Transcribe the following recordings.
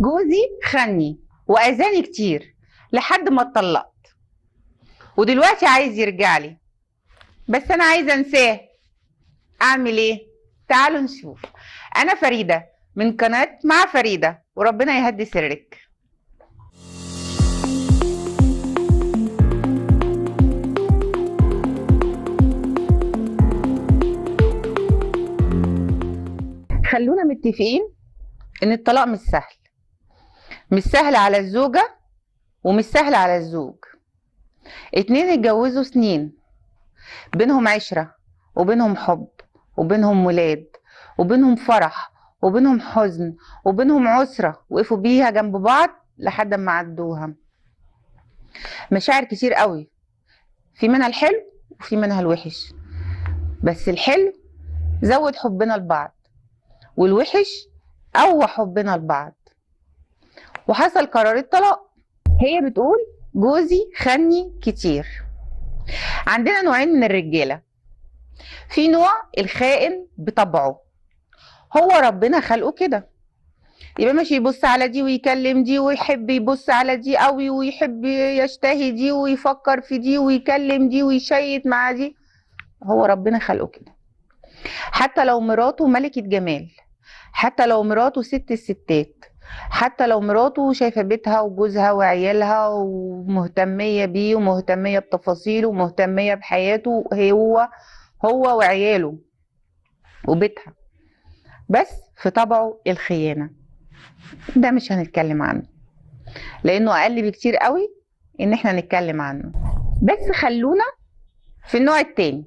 جوزي خاني واذاني كتير لحد ما اتطلقت، ودلوقتي عايز يرجع لي، بس انا عايزه انساه. اعمل ايه؟ تعالوا نشوف. انا فريدة من قناة مع فريدة، وربنا يهدي سرك. خلونا متفقين ان الطلاق مش سهل، مش سهل على الزوجة ومش سهل على الزوج. اتنين اتجوزوا سنين، بينهم عشرة وبينهم حب وبينهم ولاد وبينهم فرح وبينهم حزن وبينهم عسرة، وقفوا بيها جنب بعض لحد ما عدوها. مشاعر كتير قوي، في منها الحلو وفي منها الوحش، بس الحلو زود حبنا لبعض والوحش قوى حبنا لبعض. وحصل قرار الطلاق. هي بتقول جوزي خاني كتير. عندنا نوعين من الرجالة، في نوع الخائن بطبعه، هو ربنا خلقه كده، يبقى ماشي يبص على دي ويكلم دي ويحب يبص على دي قوي ويحب يشتهي دي ويفكر في دي ويكلم دي ويشيت مع دي، هو ربنا خلقه كده. حتى لو مراته ملكة جمال، حتى لو مراته ست الستات، حتى لو مراته شايفة بيتها وجوزها وعيالها ومهتمية بيه ومهتمية بتفاصيله ومهتمية بحياته هو وعياله وبيتها، بس في طبعه الخيانة. ده مش هنتكلم عنه لأنه أقل بكتير قوي إن احنا نتكلم عنه، بس خلونا في النوع التاني.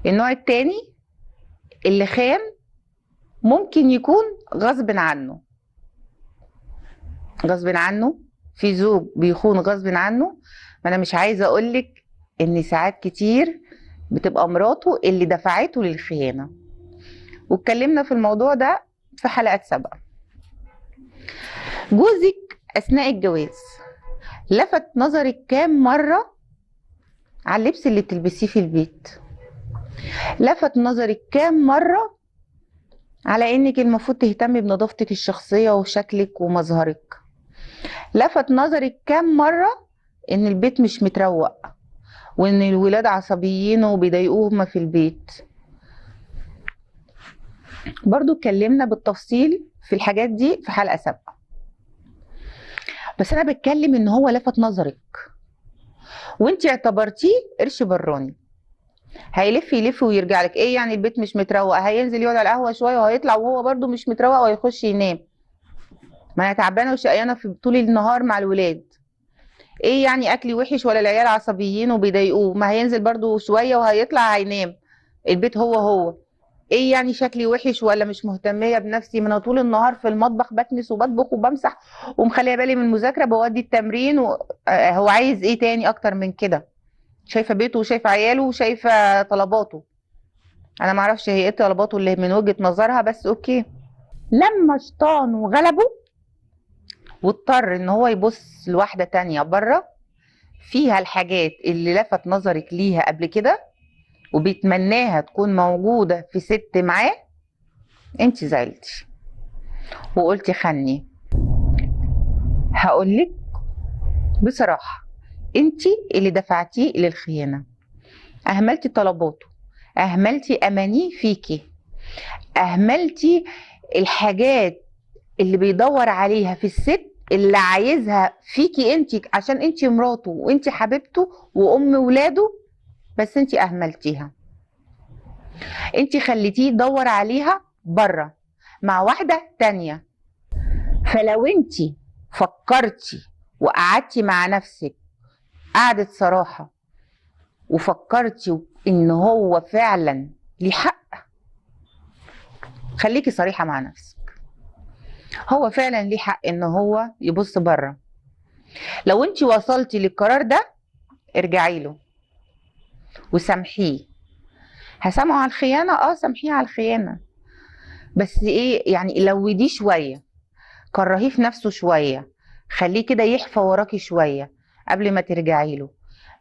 النوع التاني اللي خان ممكن يكون غصب عنه، غصب عنه. في زوج بيخون غصب عنه. ما انا مش عايزه اقولك ان ساعات كتير بتبقى مراته اللي دفعته للخيانه، واتكلمنا في الموضوع ده في حلقات سابقه. جوزك اثناء الجواز لفت نظرك كام مرة على اللبس اللي بتلبسيه في البيت؟ لفت نظرك كام مرة على انك المفروض تهتمي بنظافتك الشخصية وشكلك ومظهرك؟ لفت نظرك كام مرة ان البيت مش متروق وان الولاد عصبيين وبيضايقوهم في البيت؟ برضو اتكلمنا بالتفصيل في الحاجات دي في حلقة سابقه، بس انا بتكلم ان هو لفت نظرك وانت اعتبرتيه قرش براني، هيلف يلف ويرجع لك. ايه يعني البيت مش متروق؟ هينزل يقعد على القهوة شوية وهيطلع وهو برده مش متروق وهيخش ينام. ما انا تعبانة وشقيانه في طول النهار مع الولاد. ايه يعني اكلي وحش ولا العيال عصبيين وبيضايقوه؟ ما هينزل برده شوية وهيطلع هينام، البيت هو هو. ايه يعني شكلي وحش ولا مش مهتميه بنفسي؟ ما انا طول النهار في المطبخ بكنس وبطبخ وبمسح ومخليه بالي من المذاكرة، بودي التمرين هو عايز ايه تاني اكتر من كده؟ شايفه بيته وشايفه عياله وشايفه طلباته. انا معرفش هي ايه طلباته اللي من وجهه نظرها، بس okay. لما شيطانه غلبه واضطر ان هو يبص لواحدة تانية بره فيها الحاجات اللي لفت نظرك ليها قبل كده وبيتمناها تكون موجودة في ست معاه، انت زعلتي وقلتي خني. هقولك بصراحة، انت اللي دفعتيه للخيانه، اهملتي طلباته، اهملتي امانيه فيكي، اهملتي الحاجات اللي بيدور عليها في الست اللي عايزها فيكي انت، عشان انت مراته وانت حبيبته وام ولاده، بس انت اهملتيها. انت خليتيه يدور عليها بره مع واحدة تانية. فلو انت فكرتي وقعدتي مع نفسك قعدت صراحة وفكرتي ان هو فعلا ليه حق، خليكي صريحة مع نفسك، هو فعلا ليه حق ان هو يبص بره. لو انت وصلتي للقرار ده ارجعي له وسامحيه. هسامحه على الخيانة؟ سامحيه على الخيانة، بس ايه يعني، لوديه شوية، كرهيه في نفسه شوية، خليه كده يحفى وراكي شوية قبل ما ترجعي له.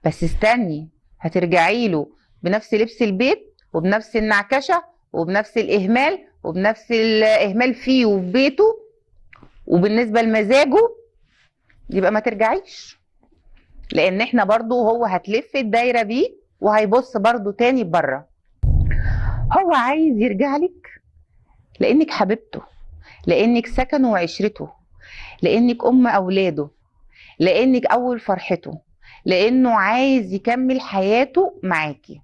بس استني، هترجعي له بنفس لبس البيت وبنفس النعكشة وبنفس الإهمال وبنفس الإهمال فيه وفي بيته، وبالنسبة لمزاجه يبقى ما ترجعيش، لان احنا برضو هو هتلف الدايرة بيه وهيبص برضو تاني بره. هو عايز يرجع لك لانك حبيبته، لانك سكنه وعشرته، لانك ام اولاده، لانك اول فرحته، لانه عايز يكمل حياته معاكي.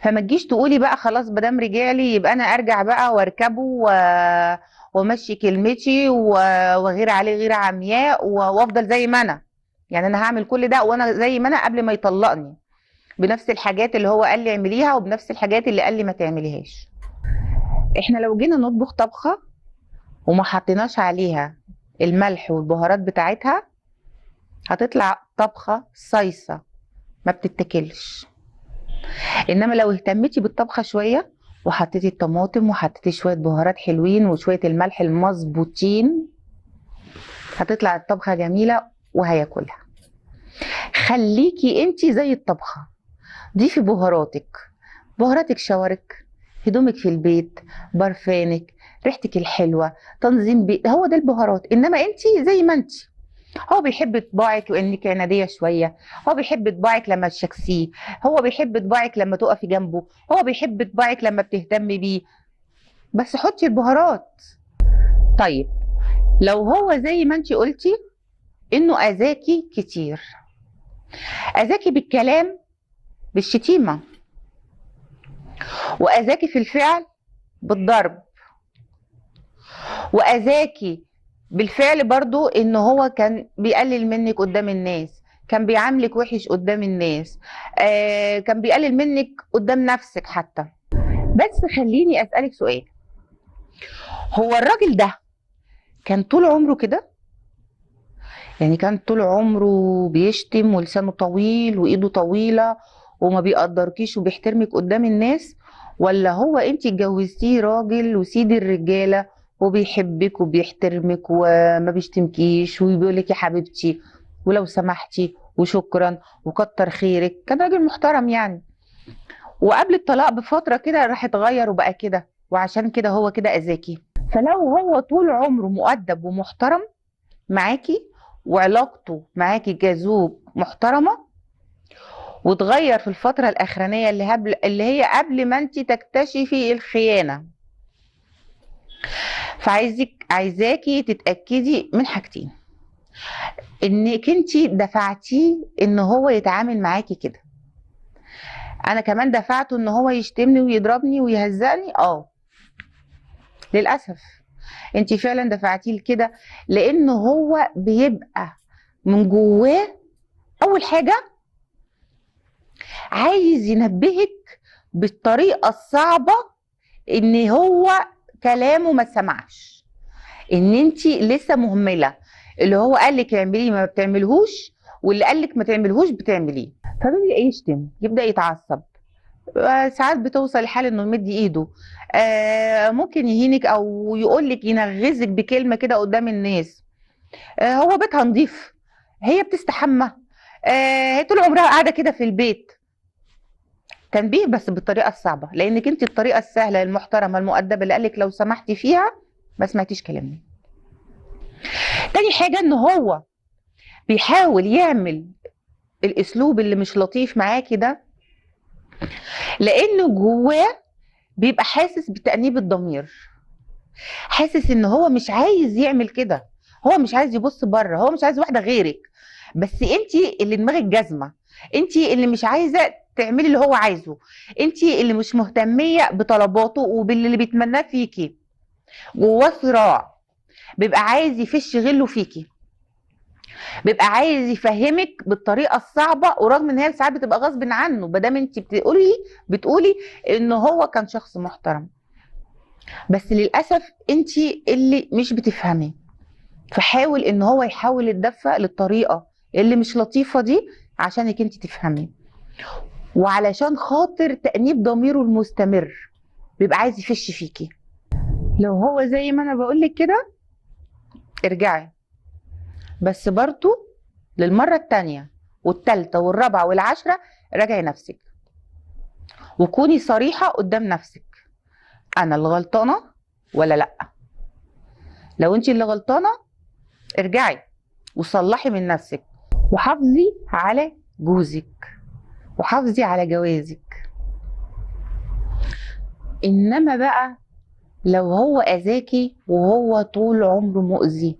فما تجيش تقولي بقى خلاص مادام رجع لي يبقى انا ارجع بقى واركبه وامشي كلمتي واغير عليه غيره عمياء وافضل زي ما انا، يعني انا هعمل كل ده وانا زي ما انا قبل ما يطلقني، بنفس الحاجات اللي هو قال لي اعمليها وبنفس الحاجات اللي قال لي ما تعمليهاش. احنا لو جينا نطبخ طبخه وما حطيناش عليها الملح والبهارات بتاعتها هتطلع طبخه صيصه ما بتتاكلش. انما لو اهتمتي بالطبخه شوية وحطيتي الطماطم وحطيتي شوية بهارات حلوين وشوية الملح المظبوطين هتطلع الطبخة جميلة وهياكلها. خليكي انتي زي الطبخة، ضيفي بهاراتك، بهاراتك شاورك، هدومك في البيت، برفانك، ريحتك الحلوة، تنظيم بيت، هو ده البهارات. انما انتي زي ما انتي. هو بيحب طباعك وانك عناديه شوية، هو بيحب طباعك لما تشكسيه، هو بيحب طباعك لما تقفي جنبه، هو بيحب طباعك لما بتهتمي بيه، بس حطي البهارات. طيب لو هو زي ما انتي قلتي انه اذاكي كتير، اذاكي بالكلام بالشتيمه، واذاكي في الفعل بالضرب، واذاكي بالفعل برضو ان هو كان بيقلل منك قدام الناس، كان بيعاملك وحش قدام الناس، كان بيقلل منك قدام نفسك حتى. بس خليني اسألك سؤال، هو الراجل ده كان طول عمره كده؟ يعني كان طول عمره بيشتم ولسانه طويل وايده طويلة وما بيقدركيش وبيحترمك قدام الناس، ولا هو انت اتجوزتيه راجل وسيد الرجالة وبيحبك وبيحترمك وما بيشتمكيش وبيقولك يا حبيبتي ولو سمحتي وشكرا وكتر خيرك، كان راجل محترم يعني. وقبل الطلاق بفترة كده راح اتغير وبقى كده، وعشان كده هو كده اذاكي. فلو هو طول عمره مؤدب ومحترم معاكي وعلاقته معاكي كزوج محترمة، وتغير في الفترة الأخرانية اللي هي قبل ما انت تكتشفي الخيانة، فعايزاكي تتأكدي من حاجتين، انك انت دفعتيه ان هو يتعامل معاكي كده. انا كمان دفعته ان هو يشتمني ويضربني ويهزقني، للأسف انت فعلا دفعتيه لكده، لان هو بيبقى من جواه اول حاجة عايز ينبهك بالطريقة الصعبة ان هو كلامه ما سمعش، ان انت لسه مهملة، اللي هو قال لك اعمليه ما بتعملهوش، واللي قال لك ما تعملهوش بتعمليه. فبيبدا يشتم، يبدا يتعصب، ساعات بتوصل لحال انه يمد ايده، ممكن يهينك او يقول لك ينغزك بكلمه كده قدام الناس. هو بيتها نظيف، هي بتستحمى، هي طول عمرها قاعدة كده في البيت. تنبيه بس بالطريقة الصعبة، لانك انت الطريقة السهلة المحترمة المؤدبه اللي قالك لو سمحتي فيها ما سمعتيش كلامي. تاني حاجة ان هو بيحاول يعمل الاسلوب اللي مش لطيف معاكي ده لانه جواه بيبقى حاسس بتأنيب الضمير، حاسس ان هو مش عايز يعمل كده، هو مش عايز يبص بره، هو مش عايز واحدة غيرك، بس انت اللي دماغك جزمه، انت اللي مش عايزه تعملي اللي هو عايزه، انت اللي مش مهتميه بطلباته وباللي بيتمناه فيكي. جواه صراع، بيبقى عايز يفش غله فيكي، بيبقى عايز يفهمك بالطريقة الصعبة، ورغم ان هي ساعات بتبقى غصب عنه، ما دام انت بتقولي ان هو كان شخص محترم، بس للاسف انت اللي مش بتفهمي. فحاول ان هو يحول الدفة للطريقة اللي مش لطيفة دي عشانك انت تفهمي، وعلشان خاطر تأنيب ضميره المستمر بيبقى عايز يفش فيكي. لو هو زي ما انا بقولك كده ارجعي، بس برضو للمرة التانية والتالتة والرابعة والعشرة راجعي نفسك، وكوني صريحة قدام نفسك، أنا الغلطانة ولا لأ؟ لو انت اللي غلطانة ارجعي وصلحي من نفسك، وحافظي على جوزك وحافظي على جوازك. انما بقى لو هو اذاكي وهو طول عمره مؤذي،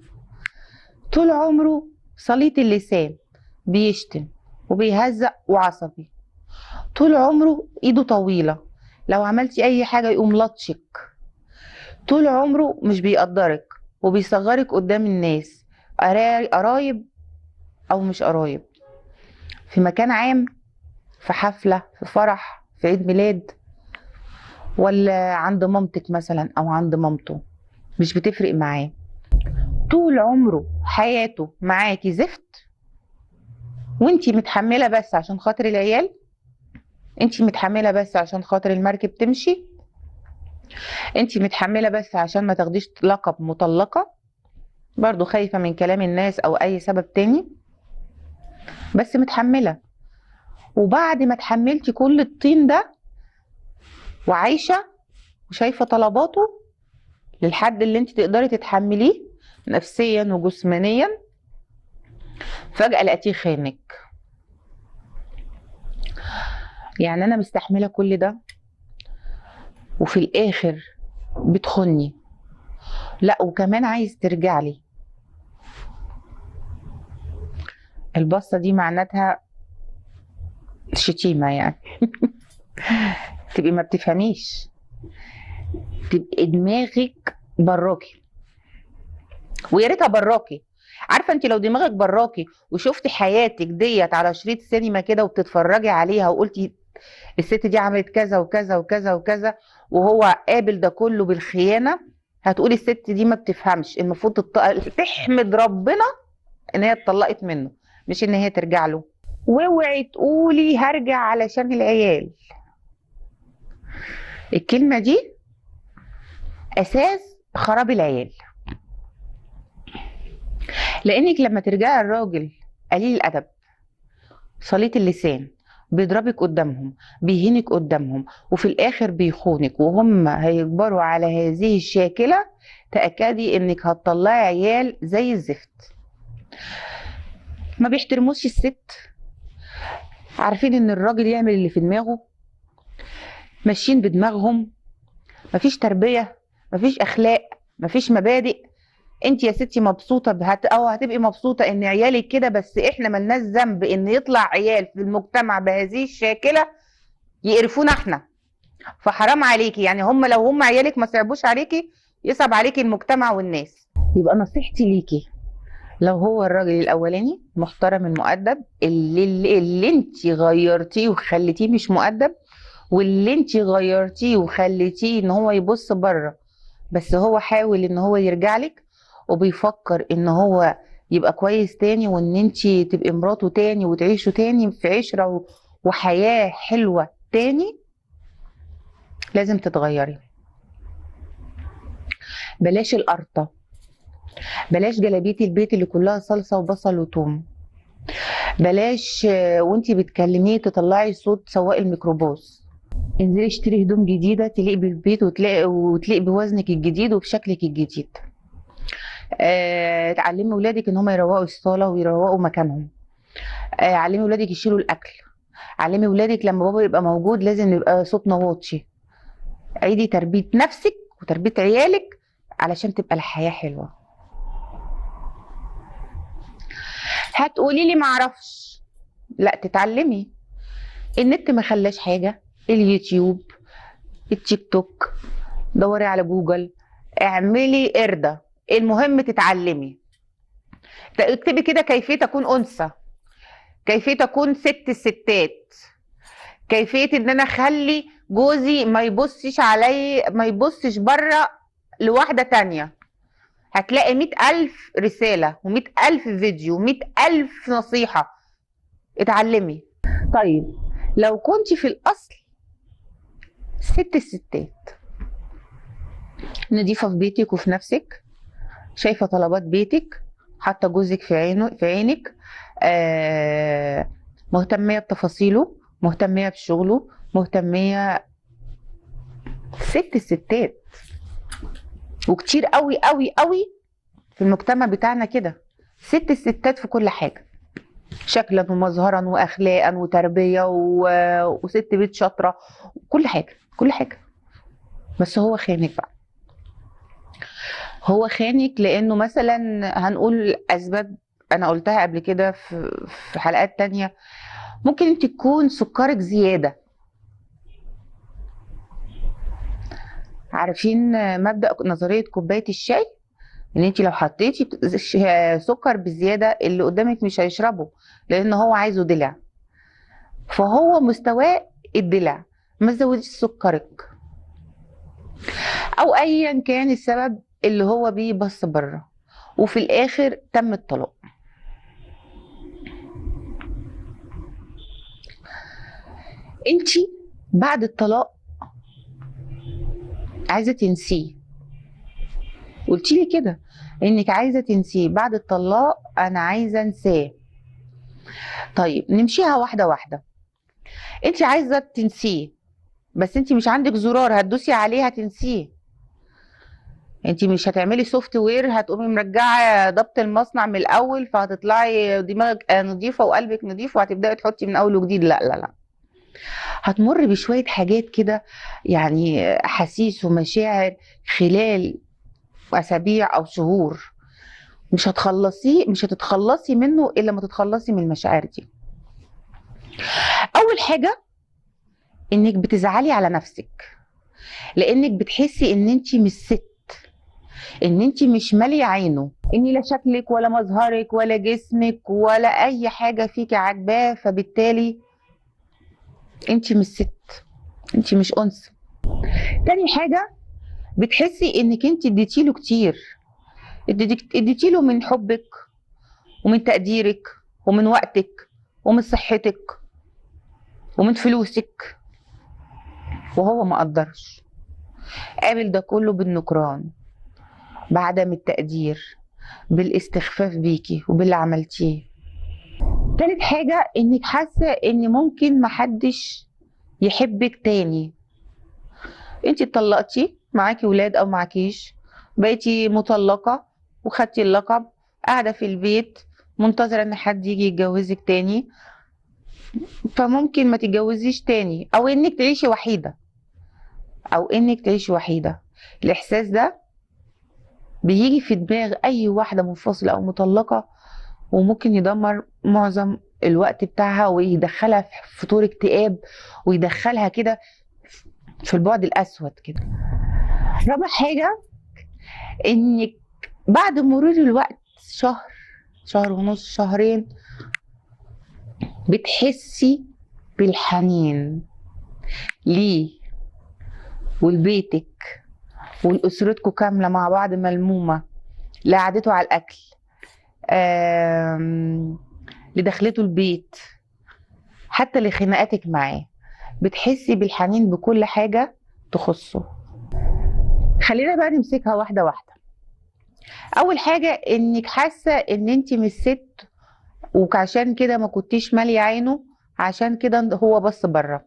طول عمره سليط اللسان، بيشتم وبيهزق وعصبي، طول عمره ايده طويلة، لو عملتي اي حاجة يقوم لطشك، طول عمره مش بيقدرك وبيصغرك قدام الناس، قرايب او مش قرايب، في مكان عام، في حفلة، في فرح، في عيد ميلاد، ولا عند مامتك مثلا او عند مامته، مش بتفرق معاه، طول عمره حياته معاكي زفت، وانتي متحملة بس عشان خاطر العيال، انتي متحملة بس عشان خاطر المركب تمشي، انتي متحملة بس عشان ما تاخديش لقب مطلقه، برضو خايفة من كلام الناس او اي سبب تاني، بس متحملة. وبعد ما تحملتي كل الطين ده وعايشة وشايفه طلباته للحد اللي انت تقدري تتحمليه نفسيا وجسمانيا، فجأة لقيتيه خانك. يعني انا مستحمله كل ده وفي الاخر بتخني، لا وكمان عايز ترجع لي. البصه دي معناتها شتيمه يعني. تبقي ما بتفهميش، تبقي دماغك براكي، ويا ريتها براكي. عارفه انت لو دماغك براكي وشفتي حياتك ديت على شريط سينما كده وبتتفرجي عليها وقلتي الست دي عملت كذا وكذا وكذا وكذا وهو قابل ده كله بالخيانة، هتقولي الست دي ما بتفهمش، المفروض تحمد ربنا ان هي اتطلقت منه مش ان هي ترجع له. واوعي تقولي هرجع علشان العيال، الكلمة دي اساس خراب العيال. لانك لما ترجعي الراجل قليل الادب، سليط اللسان، بيضربك قدامهم، بيهينك قدامهم، وفي الاخر بيخونك، وهم هيكبروا على هذه الشاكلة، تاكدي انك هتطلعي عيال زي الزفت. ما بيحترموش الست، عارفين ان الراجل يعمل اللي في دماغه، ماشيين بدماغهم، مفيش تربيه، مفيش اخلاق، مفيش مبادئ. انت يا ستي مبسوطة او هتبقي مبسوطة ان عيالك كده، بس احنا ملناش ذنب ان يطلع عيال في المجتمع بهذه الشاكلة يقرفونا احنا، فحرام عليكي. يعني هم لو هم عيالك ما صعبوش عليكي، يصعب عليكي المجتمع والناس. يبقى نصيحتي ليكي، لو هو الراجل الاولاني محترم المؤدب اللي انت غيرتيه وخليتيه مش مؤدب، واللي انت غيرتيه وخليتيه ان هو يبص بره، بس هو حاول ان هو يرجع لك وبيفكر ان هو يبقى كويس تاني، وان انت تبقي مراته تاني وتعيشوا تاني في عشرة وحياة حلوة تاني، لازم تتغيري. بلاش القرطة، بلاش جلابية البيت اللي كلها صلصة وبصل وثوم، بلاش وانت بتكلميه تطلعي صوت سواق الميكروباص. انزلي اشتري هدوم جديدة تليق بالبيت وتليق بوزنك الجديد وبشكلك الجديد. تعلمي ولادك ان هم يروقوا الصاله ويروقوا مكانهم. علمي ولادك يشيلوا الاكل. علمي ولادك لما بابا يبقى موجود لازم يبقى صوتنا واطي. عيدي تربيه نفسك وتربيه عيالك علشان تبقى الحياة حلوة. هتقولي لي معرفش، لا تتعلمي. النت ما خلاش حاجة، اليوتيوب، التيك توك، دوري على جوجل، اعملي قردة، المهم تتعلمي. اكتبي كده كيفية اكون انثى، كيفية اكون ست الستات، كيفية ان انا اخلي جوزي ما يبصش علي، ما يبصش بره لواحدة تانية. هتلاقي 100,000 رسالة و100,000 فيديو و100,000 نصيحة. اتعلمي. طيب لو كنت في الاصل ست الستات، نضيفه في بيتك وفي نفسك، شايفه طلبات بيتك، حاطه جوزك في عينه في عينك، مهتميه بتفاصيله، مهتميه بشغله، مهتميه، ست الستات. وكتير قوي قوي قوي في المجتمع بتاعنا كده، ست الستات في كل حاجة، شكلا ومظهرا واخلاقا وتربيه وست بيت شاطرة، كل حاجة كل حاجة. بس هو خانك بقى، هو خانك لانه مثلا هنقول اسباب انا قلتها قبل كده في حلقات تانية. ممكن انت تكون سكرك زيادة. عارفين مبدأ نظرية كوباية الشاي؟ ان انت لو حطيتي سكر بزيادة اللي قدامك مش هيشربه لان هو عايزه دلع، فهو مستواه الدلع، ما تزوديش سكرك او ايا كان السبب اللي هو بيه بص بره، وفي الاخر تم الطلاق. انت بعد الطلاق عايزه تنسيه، قلتي لي كده انك عايزه تنسيه بعد الطلاق، انا عايزه انساه. طيب نمشيها واحدة واحدة. انت عايزه تنسيه بس انت مش عندك زرار هتدوسي عليه هتنسيه، انت مش هتعملي software هتقومي مرجعه ضبط المصنع من الاول فهتطلعي دماغك نظيفة وقلبك نظيف وهتبداي تحطي من اول وجديد. لا لا لا، هتمر بشوية حاجات كده، يعني احاسيس ومشاعر خلال اسابيع او شهور، مش هتتخلصي منه الا ما تتخلصي من المشاعر دي. اول حاجة انك بتزعلي على نفسك، لانك بتحسي ان انت مش ست، ان انت مش ماليه عينه، ان لا شكلك ولا مظهرك ولا جسمك ولا اي حاجة فيكي عاجباه، فبالتالي انت مش ست، انت مش انثى. تاني حاجة بتحسي انك انت اديتيله كتير، اديتيله من حبك ومن تقديرك ومن وقتك ومن صحتك ومن فلوسك، وهو ما قدرش. قابل ده كله بالنكران، بعدم التقدير، بالاستخفاف بيكي وباللي عملتيه. تالت حاجة انك حاسة ان ممكن محدش يحبك تاني. انت اتطلقتي، معاكي ولاد او معاكيش، بقيتي مطلقة وخدتي اللقب، قاعدة في البيت منتظرة ان حد يجي يتجوزك تاني، فممكن ما تتجوزيش تاني، او انك تعيشي وحيدة، او انك تعيشي وحيدة. الاحساس ده بيجي في دماغ اي واحدة منفصلة او مطلقة، وممكن يدمر معظم الوقت بتاعها ويدخلها في طور اكتئاب، ويدخلها كده في البعد الاسود كده. رابع حاجة انك بعد مرور الوقت، شهر، شهر ونص، شهرين، بتحسي بالحنين ليه ولبيتك ولأسرتكم كاملة مع بعض ملمومة، لقعدته على الأكل، لدخلته البيت، حتى لخناقاتك معاه، بتحسي بالحنين بكل حاجة تخصه. خلينا بقى نمسكها واحدة واحدة. أول حاجة إنك حاسة إن أنت مش ست، وعشان كده ما كنتيش مالية عينه، عشان كده هو بص بره.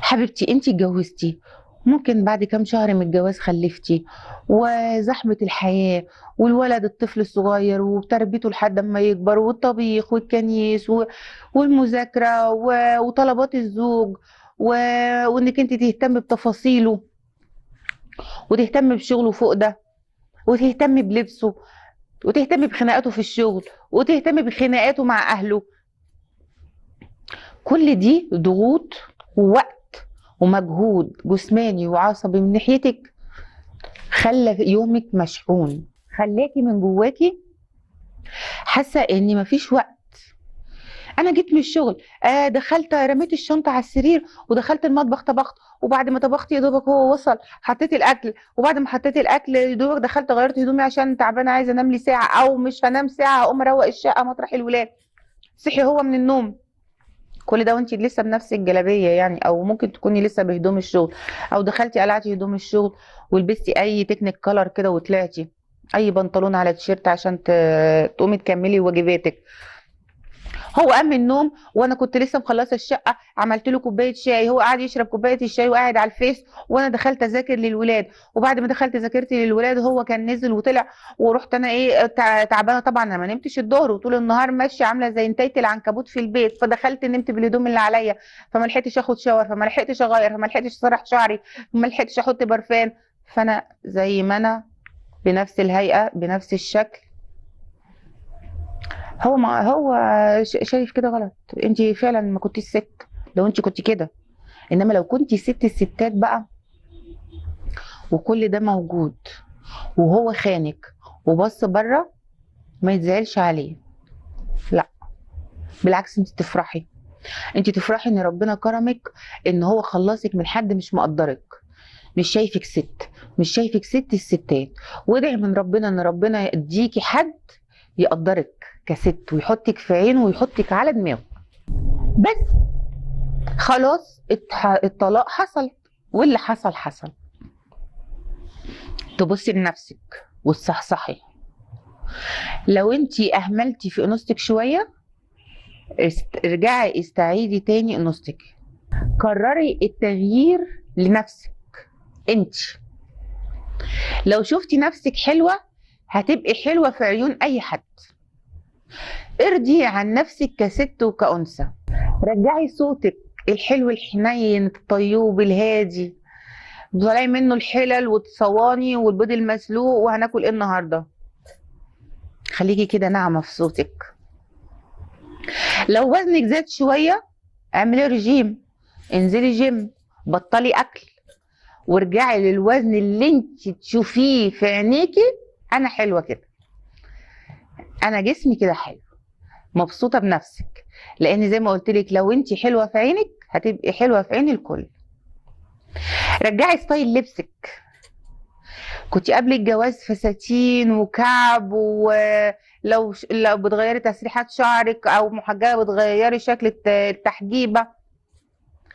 حبيبتي أنت اتجوزتي، ممكن بعد كام شهر من الجواز خلفتي، وزحمة الحياة والولد الطفل الصغير وتربيته لحد ما يكبر، والطبيخ والكنيس والمذاكرة وطلبات الزوج، وانك انت تهتمي بتفاصيله وتهتمي بشغله فوق ده، وتهتمي بلبسه، وتهتمي بخناقاته في الشغل، وتهتمي بخناقاته مع اهله. كل دي ضغوط ووقت ومجهود جسماني وعصبي من ناحيتك، خلى يومك مشحون، خلاكي من جواكي حاسه ان مفيش وقت. انا جيت من الشغل، دخلت رميت الشنطة على السرير ودخلت المطبخ طبخت، وبعد ما طبخت يا دوبك هو وصل حطيت الاكل، وبعد ما حطيت الاكل يا دوبك دخلت غيرت هدومي عشان تعبانة عايزه انام لي ساعة، او مش هنام ساعة هقوم اروق الشقة مطرح الولاد. صحي هو من النوم، كل ده وانت لسه بنفس الجلابية يعني، او ممكن تكوني لسه بهدوم الشغل، او دخلتي قلعتي هدوم الشغل ولبستي اي technicolor كده وطلعتي اي بنطلون على تيشيرت عشان تقومي تكملي واجباتك. هو قام من النوم وانا كنت لسه مخلصة الشقة، عملت له كوباية شاي، هو قاعد يشرب كوباية الشاي وقاعد على الفيس، وانا دخلت اذاكر للولاد، وبعد ما دخلت ذاكرت للولاد هو كان نزل وطلع، ورحت انا ايه تعبانة طبعا، انا ما نمتش الظهر وطول النهار ماشية عامله زي نتايه العنكبوت في البيت، فدخلت نمت بالهدوم اللي عليا، فما لحقتش اخد شاور، فما لحقتش اغير، فما لحقتش اسرح شعري، فما لحقتش احط برفان، فانا زي ما انا بنفس الهيئة بنفس الشكل. هو ما هو شايف كده غلط. انت فعلا ما كنتيش ست لو انت كنت كده، انما لو كنتي ست الستات بقى وكل ده موجود وهو خانك وبص بره، ما يتزعلش عليه، لا بالعكس انت تفرحي، انت تفرحي ان ربنا كرمك، ان هو خلصك من حد مش مقدرك، مش شايفك ست، مش شايفك ست الستات. وادعي من ربنا ان ربنا يديكي حد يقدرك كست ويحطك في عينه ويحطك على دماغه. بس خلاص الطلاق حصل واللي حصل حصل. تبصي لنفسك وتصحصحي. لو انتي اهملتي في انوثتك شوية، ارجعي استعيدي تاني انوثتك، قرري التغيير لنفسك انت. لو شفتي نفسك حلوة هتبقي حلوة في عيون اي حد. ارضي عن نفسك كست وكأنثى، رجعي صوتك الحلو الحنين الطيوب الهادي، طالعي منه الحلل والصواني والبيض المسلوق وهناكل ايه النهارده. خليكي كده ناعمة في صوتك. لو وزنك زاد شوية اعملي رجيم، انزلي جيم، بطلي اكل، وارجعي للوزن اللي انت تشوفيه في عينيكي، انا حلوة كده، انا جسمي كده حلو، مبسوطة بنفسك. لان زي ما قلت لك لو انت حلوة في عينك هتبقي حلوة في عين الكل. رجعي style لبسك. كنت قبل الجواز فساتين وكعب، ولو لو بتغيري تسريحات شعرك او محجبة بتغيري شكل التحجيبه.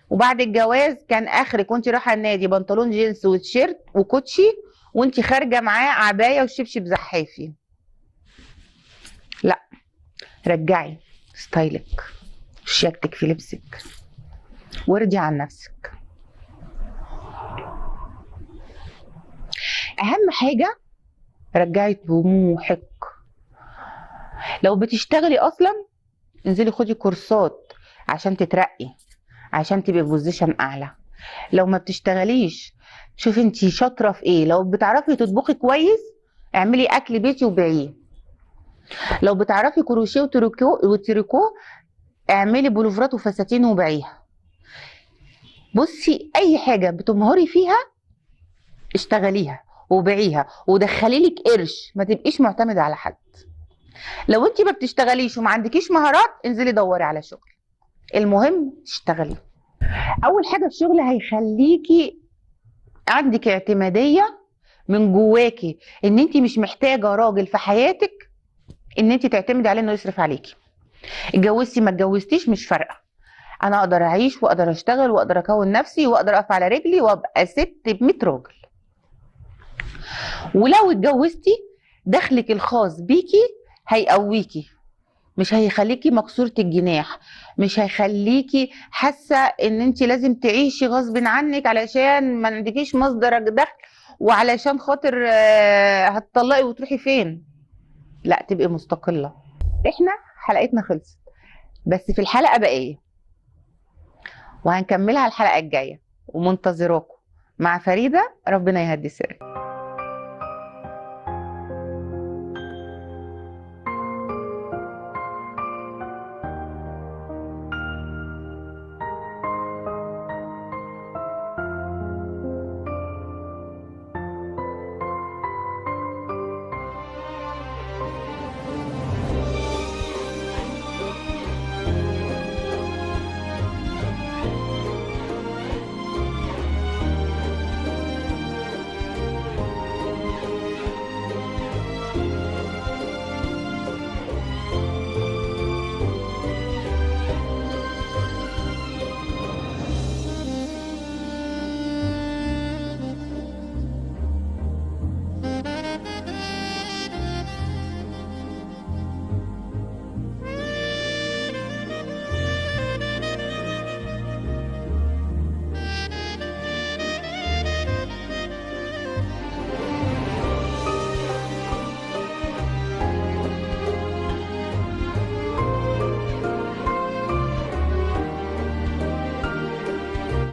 وبعد الجواز كان اخرك وانت رايحة النادي بنطلون جينز وتيشيرت وكوتشي، وانت خارجه معاه عباية وشبشب زحافي. لا، رجعي ستايلك وشياكتك في لبسك وارضي عن نفسك. اهم حاجة رجعي طموحك. لو بتشتغلي اصلا انزلي خدي كورسات عشان تترقي، عشان تبقي في position اعلى. لو ما بتشتغليش شوفي انتي شاطرة في ايه. لو بتعرفي تطبخي كويس اعملي اكل بيتي وبيعيه. لو بتعرفي كروشيه وتريكو اعملي بلوفرات وفساتين وبيعيها. بصي اي حاجة بتمهري فيها اشتغليها وبيعيها ودخلي لك قرش، ما تبقيش معتمدة على حد. لو انت ما بتشتغليش وما عندكيش مهارات انزلي دوري على شغل، المهم تشتغلي. اول حاجة الشغل هيخليكي عندك اعتماديه من جواكي، ان انت مش محتاجه راجل في حياتك ان انت تعتمدي عليه انه يصرف عليكي. اتجوزتي ما اتجوزتيش مش فارقه، انا اقدر اعيش واقدر اشتغل واقدر اكون نفسي واقدر اقف على رجلي وابقى ست ب100 راجل. ولو اتجوزتي دخلك الخاص بيكي هيقويكي، مش هيخليكي مكسورة الجناح، مش هيخليكي حاسة ان انت لازم تعيشي غصب عنك علشان ما عندكيش مصدر دخل وعلشان خاطر هتطلقي وتروحي فين. لا، تبقي مستقلة. احنا حلقتنا خلصت، بس في الحلقة بقية وهنكملها الحلقة الجاية، ومنتظراكم مع فريدة. ربنا يهدي سرك.